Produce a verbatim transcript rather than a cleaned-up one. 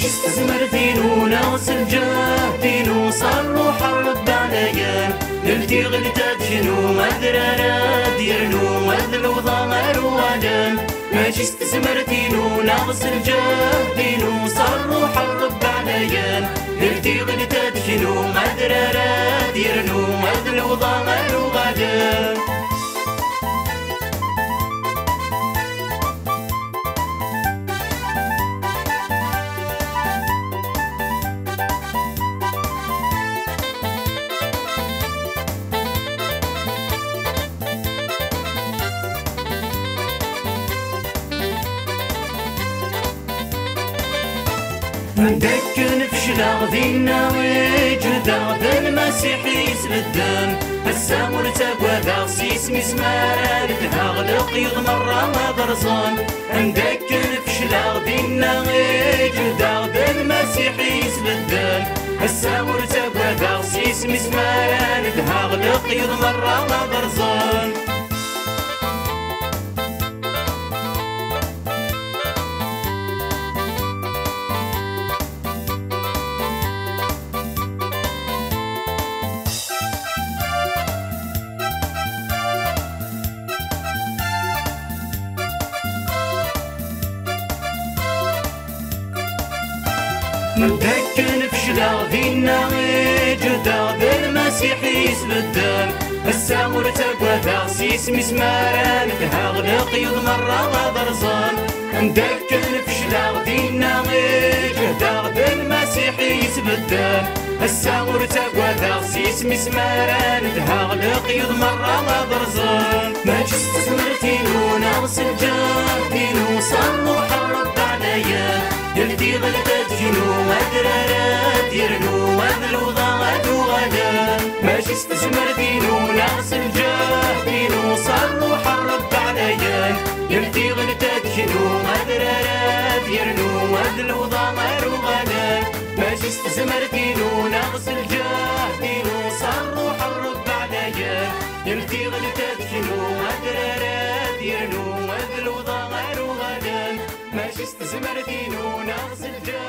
S tezmert-inu neɣ s lǧehd-inu, s ṛṛuḥ n Ṛebbi ɛlayen, ldiɣ-d ad knu adrar ad yernu, ad lewḍa ar uɣalen. Mačči s tezmert-inu neɣ s lǧehd-inu, s ṛṛuḥ n Ṛebbi ɛlayen, ldiɣ-d ad knu adrar ad yernu, ad lewḍa ar uɣalen. Anda akken fecleɣ, dinna i ǧehdeɣ, d Lmasiḥ i yi-sbedden. Ass-a ur ttagadeɣ, s yisem-is mi ara nedheɣ, leqyud merra ad rẓen. Anda akken fecleɣ, dinna i ǧehdeɣ, d Lmasiḥ i yi-sbedden. Ass-a ur ttagadeɣ, s yisem-is mi ara nedheɣ, leqyud merra ad rẓen. Anda akken fecleɣ, dinna i ǧehdeɣ, d Lmasiḥ i yi-sbedden. Ass-a ur ttagadeɣ, s yisem-is mi ara nedheɣ, leqyud merra ad rẓen. Anda akken fecleɣ, dinna i ǧehdeɣ, d Lmasiḥ i yi-sbedden. Ass-a ur ttagadeɣ, s yisem-is mi ara nedheɣ, leqyud merra ad rẓen. Mačči s tezmert-inu neɣ s lǧehd-inu, s ṛṛuḥ n Ṛebbi ɛlayen, ldiɣ-d ad knu adrar ad yernu, ad lewḍa ad uɣalen. Mačči s tezmert-inu neɣ s lǧehd-inu, s ṛṛuḥ n Ṛebbi ɛlayen, ldiɣ-d ad knu adrar ad yernu, ad lewḍa ar uɣalen. Mačči s tezmert-inu neɣ s lǧehd-inu, s ṛṛuḥ n Ṛebbi ɛlayen, ldiɣ-d ad knu adrar ad yernu, ad lewḍa ar uɣalen. Mačči s tezmert-inu neɣ s lǧehd